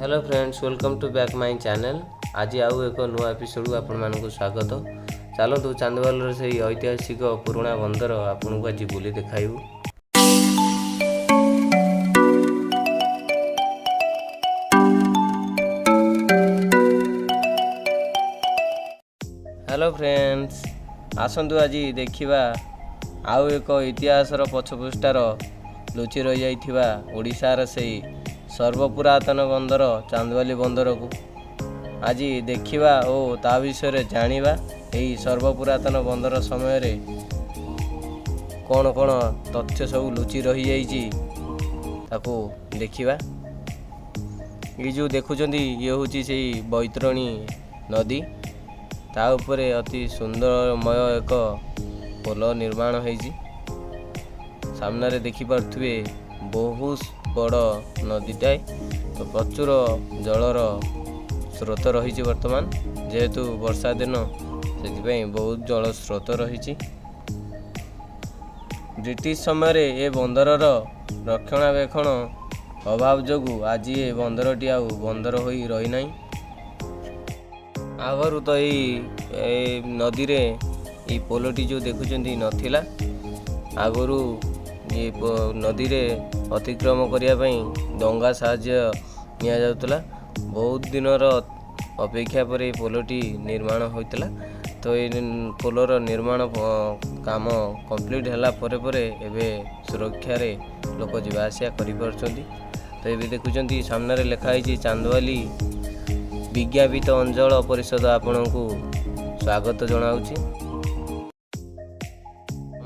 Hello friends, welcome to back my channel. ଆଜି ଆଉ ଏକ ନୂଆ ଏପିସୋଡ଼କୁ ଆପଣମାନଙ୍କୁ ସ୍ୱାଗତ। ଚାଲନ୍ତୁ, ଚାନ୍ଦବାଲିର ସେଇ ଐତିହାସିକ ପୁରୁଣା ବନ୍ଦର ଆପଣଙ୍କୁ ଆଜି ବୁଲି ଦେଖାଇବୁ। ହ୍ୟାଲୋ ଫ୍ରେଣ୍ଡସ୍, ଆସନ୍ତୁ ଆଜି ଦେଖିବା ଆଉ ଏକ ଇତିହାସର ପଛପୃଷ୍ଠାର ଲୁଚି ରହିଯାଇଥିବା ଓଡ଼ିଶାର ସେଇ ସର୍ବପୁରାତନ ବନ୍ଦର ଚାନ୍ଦବାଲି ବନ୍ଦରକୁ ଆଜି ଦେଖିବା ଓ ତା ବିଷୟରେ ଜାଣିବା। ଏହି ସର୍ବପୁରାତନ ବନ୍ଦର ସମୟରେ କ'ଣ କ'ଣ ତଥ୍ୟ ସବୁ ଲୁଚି ରହିଯାଇଛି, ତାକୁ ଦେଖିବା। ଏଇ ଯେଉଁ ଦେଖୁଛନ୍ତି, ଇଏ ହେଉଛି ସେଇ ବୈତରଣୀ ନଦୀ। ତା ଉପରେ ଅତି ସୁନ୍ଦରମୟ ଏକ ପୋଲ ନିର୍ମାଣ ହେଇଛି। ସାମ୍ନାରେ ଦେଖିପାରୁଥିବେ, ବହୁତ ବଡ଼ ନଦୀଟାଏ ତ, ପ୍ରଚୁର ଜଳର ସ୍ରୋତ ରହିଛି। ବର୍ତ୍ତମାନ ଯେହେତୁ ବର୍ଷା ଦିନ, ସେଥିପାଇଁ ବହୁତ ଜଳ ସ୍ରୋତ ରହିଛି। ବ୍ରିଟିଶ ସମୟରେ ଏ ବନ୍ଦରର ରକ୍ଷଣାବେକ୍ଷଣ ଅଭାବ ଯୋଗୁଁ ଆଜି ଏ ବନ୍ଦରଟି ଆଉ ବନ୍ଦର ହୋଇ ରହିନାହିଁ। ଆଗରୁ ତ ଏଇ ଏ ନଦୀରେ ଏଇ ପୋଲଟି ଯେଉଁ ଦେଖୁଛନ୍ତି ନଥିଲା। ଆଗରୁ ଏ ନଦୀରେ ଅତିକ୍ରମ କରିବା ପାଇଁ ଡଙ୍ଗା ସାହାଯ୍ୟ ନିଆଯାଉଥିଲା। ବହୁତ ଦିନର ଅପେକ୍ଷା ପରେ ଏଇ ପୋଲଟି ନିର୍ମାଣ ହୋଇଥିଲା। ତ ଏଇ ପୋଲର ନିର୍ମାଣ କାମ କମ୍ପ୍ଲିଟ୍ ହେଲା ପରେ ପରେ ଏବେ ସୁରକ୍ଷାରେ ଲୋକ ଯିବା ଆସିବା କରିପାରୁଛନ୍ତି। ତ ଏବେ ଦେଖୁଛନ୍ତି, ସାମ୍ନାରେ ଲେଖା ହେଇଛି, ଚାନ୍ଦବାଲି ବିଜ୍ଞାପିତ ଅଞ୍ଚଳ ପରିଷଦ ଆପଣଙ୍କୁ ସ୍ୱାଗତ ଜଣାଉଛି।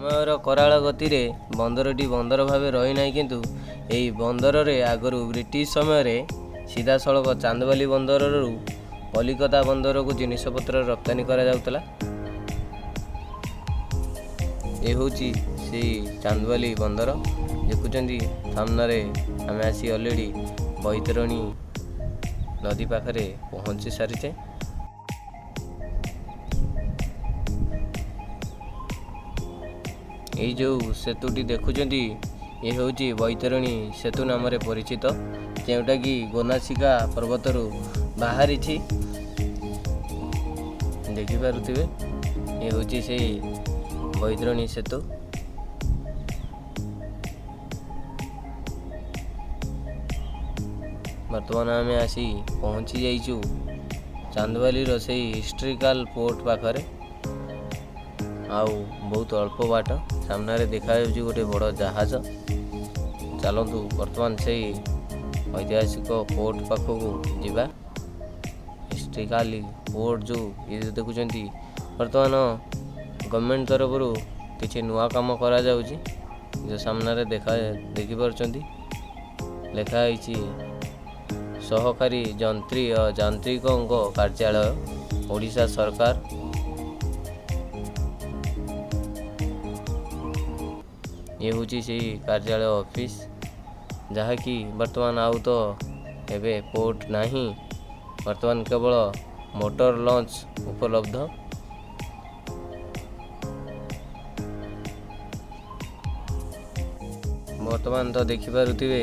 ସମୟର କରାଳ ଗତିରେ ବନ୍ଦରଟି ବନ୍ଦର ଭାବେ ରହିନାହିଁ, କିନ୍ତୁ ଏହି ବନ୍ଦରରେ ଆଗରୁ ବ୍ରିଟିଶ ସମୟରେ ସିଧାସଳଖ ଚାନ୍ଦବାଲି ବନ୍ଦରରୁ କଲିକତା ବନ୍ଦରକୁ ଜିନିଷପତ୍ର ରପ୍ତାନୀ କରାଯାଉଥିଲା। ଏ ହେଉଛି ସେଇ ଚାନ୍ଦବାଲି ବନ୍ଦର। ଦେଖୁଛନ୍ତି, ସାମ୍ନାରେ ଆମେ ଆସି ଅଲରେଡ଼ି ବୈତରଣୀ ନଦୀ ପାଖରେ ପହଞ୍ଚି ସାରିଛେ। ଏଇ ଯେଉଁ ସେତୁଟି ଦେଖୁଛନ୍ତି, ଏ ହେଉଛି ବୈତରଣୀ ସେତୁ ନାମରେ ପରିଚିତ, ଯେଉଁଟାକି ଗୋନାସିକା ପର୍ବତରୁ ବାହାରିଛି। ଦେଖିପାରୁଥିବେ, ଏ ହେଉଛି ସେଇ ବୈତରଣୀ ସେତୁ। ବର୍ତ୍ତମାନ ଆମେ ଆସି ପହଞ୍ଚି ଯାଇଛୁ ଚାନ୍ଦବାଲିର ସେଇ ହିଷ୍ଟ୍ରିକାଲ ପୋର୍ଟ ପାଖରେ। ଆଉ ବହୁତ ଅଳ୍ପ ବାଟ। ସାମ୍ନାରେ ଦେଖାଯାଉଛି ଗୋଟେ ବଡ଼ ଜାହାଜ। ଚାଲନ୍ତୁ, ବର୍ତ୍ତମାନ ସେଇ ଐତିହାସିକ ପୋର୍ଟ ପାଖକୁ ଯିବା। ହିଷ୍ଟ୍ରିକାଲି ପୋର୍ଟ ଯେଉଁ ଇଏ ଦେଖୁଛନ୍ତି, ବର୍ତ୍ତମାନ ଗଭର୍ଣ୍ଣମେଣ୍ଟ ତରଫରୁ କିଛି ନୂଆ କାମ କରାଯାଉଛି। ଯେଉଁ ସାମ୍ନାରେ ଦେଖିପାରୁଛନ୍ତି, ଲେଖା ହେଇଛି ସହକାରୀ ଯନ୍ତ୍ରୀ ଓ ଯାନ୍ତ୍ରିକଙ୍କ କାର୍ଯ୍ୟାଳୟ, ଓଡ଼ିଶା ସରକାର। ଇଏ ହେଉଛି ସେଇ କାର୍ଯ୍ୟାଳୟ ଅଫିସ୍, ଯାହାକି ବର୍ତ୍ତମାନ ଆଉ ତ ଏବେ ପୋର୍ଟ ନାହିଁ। ବର୍ତ୍ତମାନ କେବଳ ମୋଟର ଲଞ୍ଚ ଉପଲବ୍ଧ। ବର୍ତ୍ତମାନ ତ ଦେଖିପାରୁଥିବେ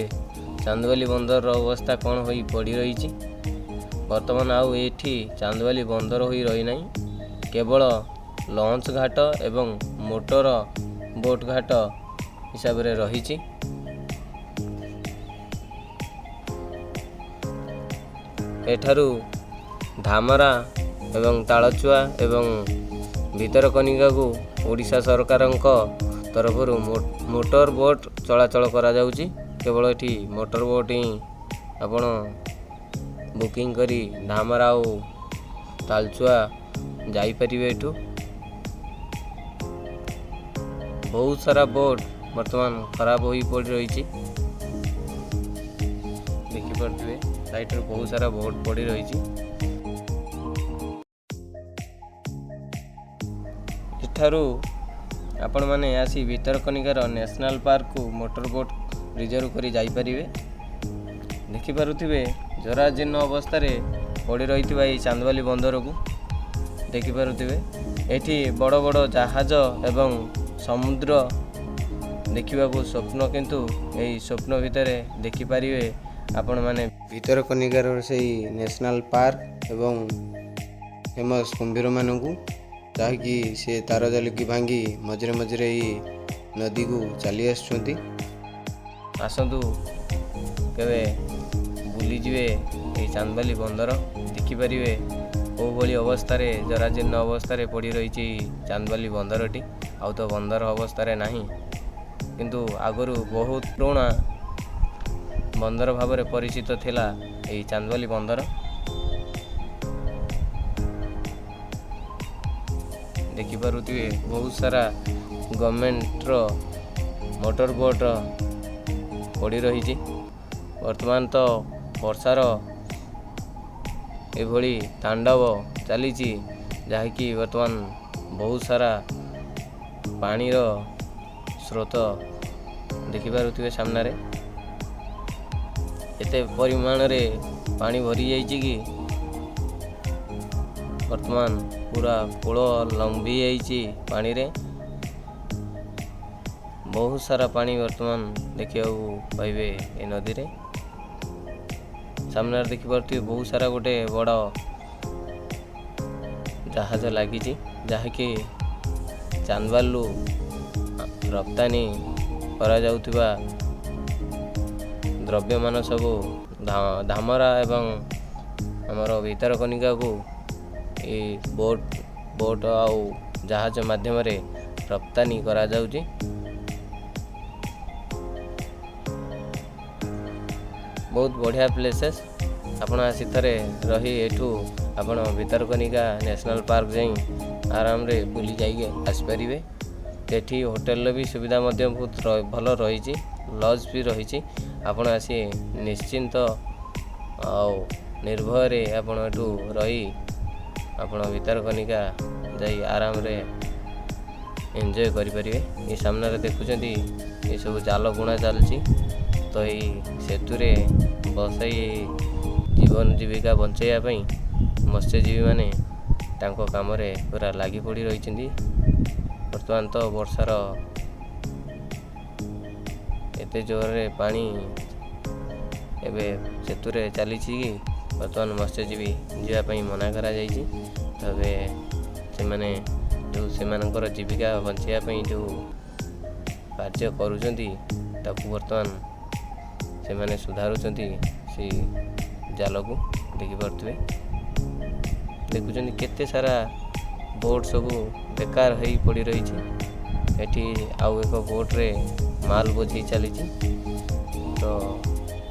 ଚାନ୍ଦବାଲି ବନ୍ଦରର ଅବସ୍ଥା କ'ଣ ହୋଇ ପଡ଼ି ରହିଛି। ବର୍ତ୍ତମାନ ଆଉ ଏଠି ଚାନ୍ଦବାଲି ବନ୍ଦର ହୋଇ ରହିନାହିଁ, କେବଳ ଲଞ୍ଚ ଘାଟ ଏବଂ ମୋଟର ବୋଟ୍ ଘାଟ ହିସାବରେ ରହିଛି। ଏଠାରୁ ଧାମରା ଏବଂ ତାଳଚୁଆ ଏବଂ ଭିତରକନିକାକୁ ଓଡ଼ିଶା ସରକାରଙ୍କ ତରଫରୁ ମୋଟର ବୋଟ୍ ଚଳାଚଳ କରାଯାଉଛି। କେବଳ ଏଠି ମୋଟର ବୋଟ୍ ହିଁ ଆପଣ ବୁକିଂ କରି ଧାମରା ଆଉ ତାଳଚୁଆ ଯାଇପାରିବେ। ଏଠୁ ବହୁତ ସାରା ବୋଟ୍ ବର୍ତ୍ତମାନ ଖରାପ ହୋଇ ପଡ଼ି ରହିଛି। ଦେଖିପାରୁଥିବେ, ସାଇଡ଼ରେ ବହୁତ ସାରା ବୋଟ୍ ପଡ଼ି ରହିଛି। ଏଠାରୁ ଆପଣମାନେ ଆସି ଭିତରକନିକାର ନ୍ୟାସନାଲ୍ ପାର୍କକୁ ମୋଟର ବୋଟ୍ ରିଜର୍ଭ କରି ଯାଇପାରିବେ। ଦେଖିପାରୁଥିବେ, ଜରାଜୀର୍ଣ୍ଣ ଅବସ୍ଥାରେ ପଡ଼ି ରହିଥିବା ଏଇ ଚାନ୍ଦବାଲି ବନ୍ଦରକୁ ଦେଖିପାରୁଥିବେ। ଏଠି ବଡ଼ ବଡ଼ ଜାହାଜ ଏବଂ ସମୁଦ୍ର ଦେଖିବାକୁ ସ୍ୱପ୍ନ, କିନ୍ତୁ ଏଇ ସ୍ୱପ୍ନ ଭିତରେ ଦେଖିପାରିବେ। ଆପଣମାନେ ଭିତରକନିକାର ସେଇ ନ୍ୟାସନାଲ୍ ପାର୍କ ଏବଂ ଫେମସ୍ କୁମ୍ଭୀରମାନଙ୍କୁ, ଯାହାକି ସେ ତାର ଜାଲିକି ଭାଙ୍ଗି ମଝିରେ ମଝିରେ ଏଇ ନଦୀକୁ ଚାଲି ଆସୁଛନ୍ତି। ଆସନ୍ତୁ କେବେ ବୁଲିଯିବେ ଏଇ ଚାନ୍ଦବାଲି ବନ୍ଦର, ଦେଖିପାରିବେ କେଉଁଭଳି ଅବସ୍ଥାରେ ଜରାଜୀର୍ଣ୍ଣ ଅବସ୍ଥାରେ ପଡ଼ି ରହିଛି ଚାନ୍ଦବାଲି ବନ୍ଦରଟି। ଆଉ ତ ବନ୍ଦର ଅବସ୍ଥାରେ ନାହିଁ, କିନ୍ତୁ ଆଗରୁ ବହୁତ ପୁରୁଣା ବନ୍ଦର ଭାବରେ ପରିଚିତ ଥିଲା ଏଇ ଚାନ୍ଦବାଲି ବନ୍ଦର। ଦେଖିପାରୁଥିବେ ବହୁତ ସାରା ଗଭର୍ଣ୍ଣମେଣ୍ଟର ମୋଟର ବୋଟ୍ ପଡ଼ି ରହିଛି। ବର୍ତ୍ତମାନ ତ ବର୍ଷାର ଏଭଳି ତାଣ୍ଡବ ଚାଲିଛି, ଯାହାକି ବର୍ତ୍ତମାନ ବହୁତ ସାରା ପାଣିର ସ୍ରୋତ ଦେଖିପାରୁଥିବେ ସାମ୍ନାରେ। ଏତେ ପରିମାଣରେ ପାଣି ଭରିଯାଇଛି କି ବର୍ତ୍ତମାନ ପୁରା କୂଳ ଲମ୍ବି ଯାଇଛି ପାଣିରେ। ବହୁତ ସାରା ପାଣି ବର୍ତ୍ତମାନ ଦେଖିବାକୁ ପାଇବେ ଏ ନଦୀରେ। ସାମ୍ନାରେ ଦେଖିପାରୁଥିବେ ବହୁତ ସାରା ଗୋଟେ ବଡ଼ ଜାହାଜ ଲାଗିଛି, ଯାହାକି ଚାନ୍ଦବାଲିରୁ ରପ୍ତାନୀ କରାଯାଉଥିବା ଦ୍ରବ୍ୟମାନ ସବୁ ଧାମରା ଏବଂ ଆମର ଭିତରକନିକାକୁ ଏଇ ବୋଟ୍ ଆଉ ଜାହାଜ ମାଧ୍ୟମରେ ରପ୍ତାନୀ କରାଯାଉଛି। ବହୁତ ବଢ଼ିଆ ପ୍ଲେସେସ୍। ଆପଣ ଆସି ଥରେ ରହି ଏଠୁ ଆପଣ ଭିତରକନିକା ନ୍ୟାସନାଲ୍ ପାର୍କ ଯାଇ ଆରାମରେ ବୁଲି ଯାଇକି ଆସିପାରିବେ। ସେଠି ହୋଟେଲର ବି ସୁବିଧା ମଧ୍ୟ ବହୁତ ଭଲ ରହିଛି, ଲଜ୍ ବି ରହିଛି। ଆପଣ ଆସି ନିଶ୍ଚିନ୍ତ ଆଉ ନିର୍ଭୟରେ ଆପଣ ଏଠୁ ରହି ଆପଣ ଭିତରକନିକା ଯାଇ ଆରାମରେ ଏନ୍ଜୟ କରିପାରିବେ। ଏ ସାମ୍ନାରେ ଦେଖୁଛନ୍ତି ଏସବୁ ଜାଲ ବୁଣା ଚାଲିଛି। ତ ଏଇ ସେତୁରେ ବସାଇ ଜୀବନ ଜୀବିକା ବଞ୍ଚାଇବା ପାଇଁ ମତ୍ସ୍ୟଜୀବୀମାନେ ତାଙ୍କ କାମରେ ପୁରା ଲାଗି ପଡ଼ି ରହିଛନ୍ତି। ବର୍ତ୍ତମାନ ତ ବର୍ଷାର ଏତେ ଜୋରରେ ପାଣି ଏବେ ସେତୁରେ ଚାଲିଛି କି ବର୍ତ୍ତମାନ ମତ୍ସ୍ୟଜୀବୀ ଯିବା ପାଇଁ ମନା କରାଯାଇଛି। ତେବେ ସେମାନେ ଯେଉଁ ସେମାନଙ୍କର ଜୀବିକା ବଞ୍ଚାଇବା ପାଇଁ ଯେଉଁ କାର୍ଯ୍ୟ କରୁଛନ୍ତି, ତାକୁ ବର୍ତ୍ତମାନ ସେମାନେ ସୁଧାରୁଛନ୍ତି ସେଇ ଜାଲକୁ। ଦେଖିପାରୁଥିବେ, ଦେଖୁଛନ୍ତି କେତେ ସାରା ବୋଟ୍ ସବୁ ବେକାର ହେଇ ପଡ଼ି ରହିଛି। ଏଠି ଆଉ ଏକ ବୋଟ୍ରେ ମାଲ ବୋଝେଇ ଚାଲିଛି। ତ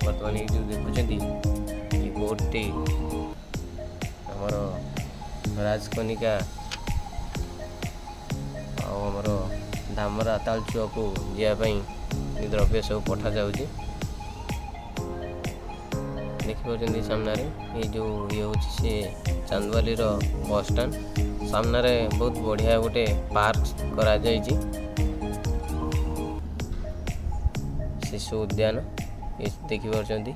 ବର୍ତ୍ତମାନ ଏଇ ଯେଉଁ ଦେଖୁଛନ୍ତି ଏଇ ବୋଟ୍ଟି ଆମର ରାଜକନିକା ଆଉ ଆମର ଧାମରା ତାଳଚୁଆକୁ ଯିବା ପାଇଁ ଦ୍ରବ୍ୟ ସବୁ ପଠାଯାଉଛି। ଦେଖିପାରୁଛନ୍ତି ସାମ୍ନାରେ ଏଇ ଯେଉଁ ଇଏ ହେଉଛି ସେ ଚାନ୍ଦବାଲିର ବସଷ୍ଟାଣ୍ଡ। ସାମ୍ନାରେ ବହୁତ ବଢ଼ିଆ ଗୋଟେ ପାର୍କ କରାଯାଇଛି, ଶିଶୁ ଉଦ୍ୟାନ ଏ ଦେଖିପାରୁଛନ୍ତି।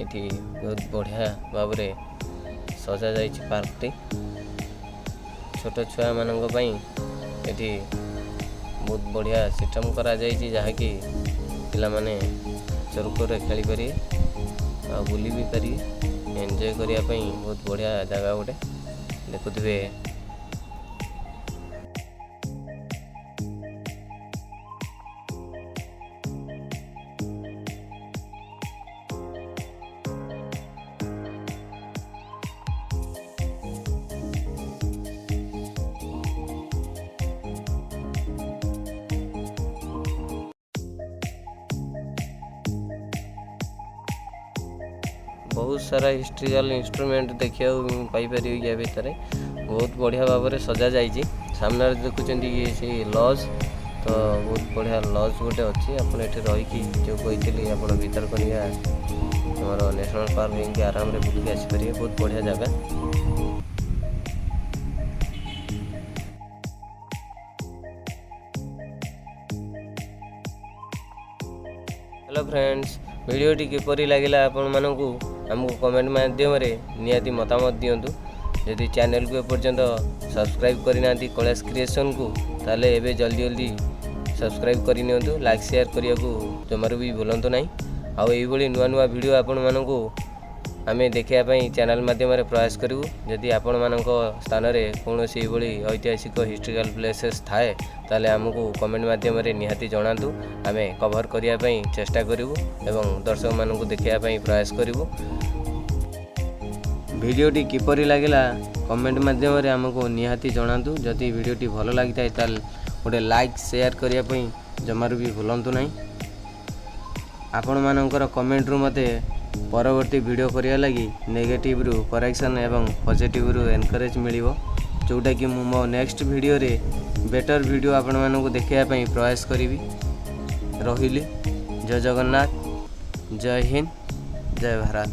ଏଠି ବହୁତ ବଢ଼ିଆ ଭାବରେ ସଜାଯାଇଛି ପାର୍କଟି। ଛୋଟ ଛୁଆମାନଙ୍କ ପାଇଁ ଏଠି ବହୁତ ବଢ଼ିଆ ସିଷ୍ଟମ୍ କରାଯାଇଛି, ଯାହାକି ପିଲାମାନେ ସୁରୁଖୁରୁରେ ଖେଳିପାରିବେ ଆଉ ବୁଲି ବି ପାରିବେ। ଏନ୍ଜୟ କରିବା ପାଇଁ ବହୁତ ବଢ଼ିଆ ଜାଗା ଗୋଟେ ଦେଖୁଥିବେ। ବହୁତ ସାରା ହିଷ୍ଟ୍ରିକାଲ ଇନଷ୍ଟ୍ରୁମେଣ୍ଟ ଦେଖିବାକୁ ପାଇପାରିବେ ୟା ଭିତରେ। ବହୁତ ବଢ଼ିଆ ଭାବରେ ସଜାଯାଇଛି। ସାମ୍ନାରେ ଦେଖୁଛନ୍ତି ଇଏ ସେଇ ଲଜ୍, ତ ବହୁତ ବଢ଼ିଆ ଲଜ୍ ଗୋଟେ ଅଛି। ଆପଣ ଏଠି ରହିକି ଯେଉଁ କହିଥିଲି ଆପଣ ଭିତରକନିକା ଆମର ନ୍ୟାସନାଲ୍ ପାର୍କ ଯାଇକି ଆରାମରେ ବୁଲିକି ଆସିପାରିବେ। ବହୁତ ବଢ଼ିଆ ଜାଗା। ହ୍ୟାଲୋ ଫ୍ରେଣ୍ଡସ୍, ଭିଡ଼ିଓଟି କିପରି ଲାଗିଲା ଆପଣମାନଙ୍କୁ ଆମକୁ କମେଣ୍ଟ ମାଧ୍ୟମରେ ନିହାତି ମତାମତ ଦିଅନ୍ତୁ। ଯଦି ଚ୍ୟାନେଲକୁ ଏପର୍ଯ୍ୟନ୍ତ ସବସ୍କ୍ରାଇବ୍ କରିନାହାନ୍ତି କୈଳାସ କ୍ରିଏସନ୍କୁ, ତାହେଲେ ଏବେ ଜଲ୍ଦି ଜଲ୍ଦି ସବସ୍କ୍ରାଇବ୍ କରିନିଅନ୍ତୁ। ଲାଇକ୍ ସେୟାର କରିବାକୁ ଜମାରୁ ବି ଭୁଲନ୍ତୁ ନାହିଁ। ଆଉ ଏଇଭଳି ନୂଆ ନୂଆ ଭିଡ଼ିଓ ଆପଣମାନଙ୍କୁ ଆମେ ଦେଖିବା ପାଇଁ ଚ୍ୟାନେଲ୍ ମାଧ୍ୟମରେ ପ୍ରୟାସ କରିବୁ। ଯଦି ଆପଣମାନଙ୍କ ସ୍ଥାନରେ କୌଣସି ଏଇଭଳି ଐତିହାସିକ ହିଷ୍ଟ୍ରିକାଲ୍ ପ୍ଲେସେସ୍ ଥାଏ, ତାହେଲେ ଆମକୁ କମେଣ୍ଟ ମାଧ୍ୟମରେ ନିହାତି ଜଣାନ୍ତୁ। ଆମେ କଭର୍ କରିବା ପାଇଁ ଚେଷ୍ଟା କରିବୁ ଏବଂ ଦର୍ଶକମାନଙ୍କୁ ଦେଖିବା ପାଇଁ ପ୍ରୟାସ କରିବୁ। ଭିଡ଼ିଓଟି କିପରି ଲାଗିଲା, କମେଣ୍ଟ ମାଧ୍ୟମରେ ଆମକୁ ନିହାତି ଜଣାନ୍ତୁ। ଯଦି ଭିଡ଼ିଓଟି ଭଲ ଲାଗିଥାଏ, ତାହେଲେ ଗୋଟେ ଲାଇକ୍, ସେୟାର କରିବା ପାଇଁ ଜମାରୁ ବି ଭୁଲନ୍ତୁ ନାହିଁ। ଆପଣମାନଙ୍କର କମେଣ୍ଟରୁ ମୋତେ ପରବର୍ତ୍ତୀ ଭିଡ଼ିଓ କରିବା ଲାଗି ନେଗେଟିଭରୁ କରେକ୍ସନ୍ ଏବଂ ପଜିଟିଭରୁ ଏନକରେଜ୍ ମିଳିବ, ଯେଉଁଟାକି ମୁଁ ମୋ ନେକ୍ସଟ ଭିଡ଼ିଓରେ ବେଟର୍ ଭିଡ଼ିଓ ଆପଣମାନଙ୍କୁ ଦେଖାଇବା ପାଇଁ ପ୍ରୟାସ କରିବି। ରହିଲି, ଜୟ ଜଗନ୍ନାଥ, ଜୟ ହିନ୍ଦ, ଜୟ ଭାରତ।